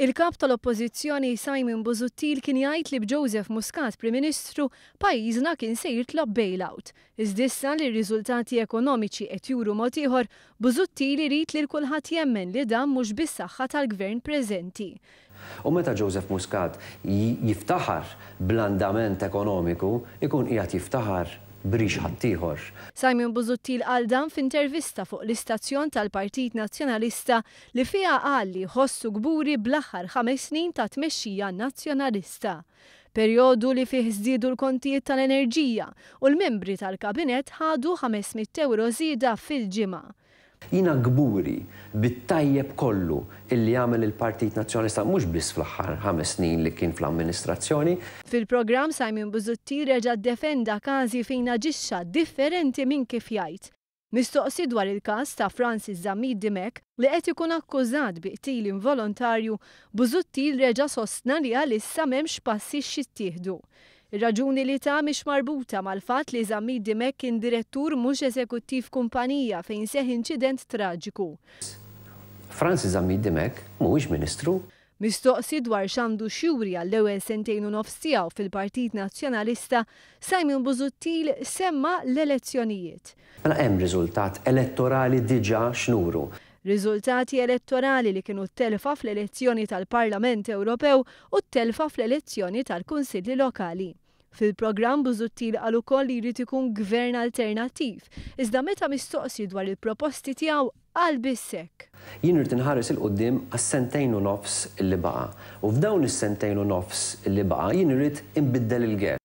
Il-Kap tal-Oppożizzjoni Simon Busuttil kien jgħid li b'Joseph Muscat Prim Ministru, pajjiżna kien se jitlob bailout. Iżda issa li r-riżultati ekonomiċi qed juru mod ieħor, Busuttil irid lil kulħadd jemmen li dan mhux bis-saħħa tal-Gvern preżenti. U meta Joseph Muscat jiftaħar bl-andament ekonomiku, ikun qiegħed jiftaħar b'rix ħaddieħor. Simon Busuttil qal dan f'intervista fuq l-istazzjon tal-Partit Nazzjonalista li fiha qal li jħossu kburi bl-aħħar 5 snin ta' tmexxija Nazzjonalista. Perjodu li fih żdiedu l-kontijiet tal-enerġija u l-membri tal-kabinett ħadu €500 żieda fil-ġimgħa. Jiena kburi bit-tajjeb kollu illi għamel il-Partit Nazzjonalista mhux biss fl-aħħar 5 snin li kien fl-amministrazzjoni. Fil-programm, Simon Busuttil reġa' ddefenda każi fejn aġixxa differenti minn kif jgħid. Mistoqsi dwar il-każ ta' Francis Zammit Dimech li qed ikun akkużat bi qtil involontarju, Busuttil reġa' sostna li għalissa m'hemmx passi x'ittieħdu. Ir-raġuni li ta mhix marbuta mal-fatt li Zammit Dimech kien direttur mhux eżekuttiv kumpanija fejn seħ inċident traġiku. Francis Zammit Dimech mhuwiex ministru. Mistoqsi dwar x'għandu x'juri għall-ewwel sentejn u nofs tiegħu fil-Partit Nazzjonalista, Simon Busuttil semma l-elezzjonijiet. Mela hemm riżultat elettorali diġà x'nuru. Riżultati elettorali li kienu t-telfa fl-elezzjoni tal-Parlament Ewropew u t-telfa fl-elezzjoni tal-Kunsilli Lokali. Fil-programm, Busuttil qal ukoll li jrid ikun gvern alternattiv, iżda meta mistoqsi dwar il-proposti tiegħu qal biss hekk. Jien irid inħares 'il quddiem għas-sentejn u nofs li baqa'. U f'dawn is-sentejn u nofs li baqa' jien irid inbiddel il-ger.